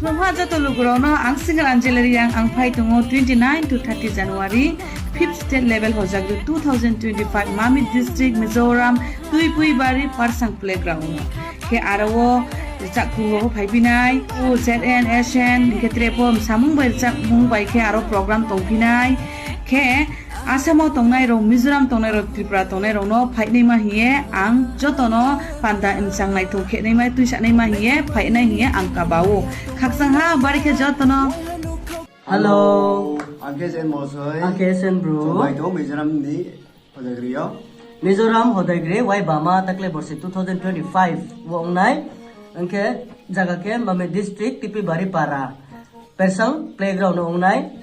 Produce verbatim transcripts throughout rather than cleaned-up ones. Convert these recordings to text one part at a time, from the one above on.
Khulumha joto lukurokno, ang Single Anjali Reang, ang phai tongo twenty nine to thirty January, fifth state level Hojagri two thousand twenty five, Mamit district, Mizoram, Tuipuibari Parsang playground no. Khe aro wo rchak khung rok phaiphinai, o Z N, S N, hing khe tre pho samung bai rchakmung bai khe aro program tongphinai. Khe Assam wo tongnai rok, Mizoram tongnai rok, Tripura tongnai rok no phainaima hing ye ang joto no panda mchang naithok khe naima, tuisa naima hing ye phainai hing ye ang kaba ou. Khakchang ha, bari khe joto no. Hello. Ang khe S N Mosoi. Ang khe S N bro. Chumbai tong Mizoram ni Hodagri yo. Mizoram Hodagri, wai bama takle borsi two thousand twenty five wo ongnai. Ang khe jaga khe Mamit district, Tuipuibari para, Parsang playground no ongnai.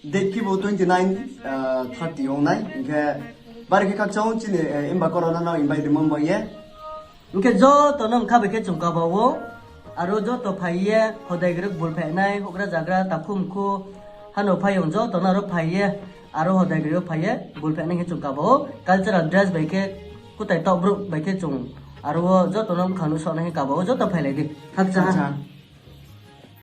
Date khe bo twenty nine, ah, thirty ongnai. Hing khe bari khe khakchang ou chini, eh, emba corona no invite rimo bai ye. Hing khe joto no bkha bai khe chung kaba ou. Aro joto phai ye Hodagri bul phainai, houhgra zagra, takhu mkhu, hano phaiyong joto no aro phai ye, aro Hodagri wo phai ye bul phainai khe chung kaba ou. Cultural dress bai khe, kutai taoh brouh bai khe chung aro wo joto no bkha nuhsao nai khe kaba ou, joto phailai di. Khakchang ha. Acha.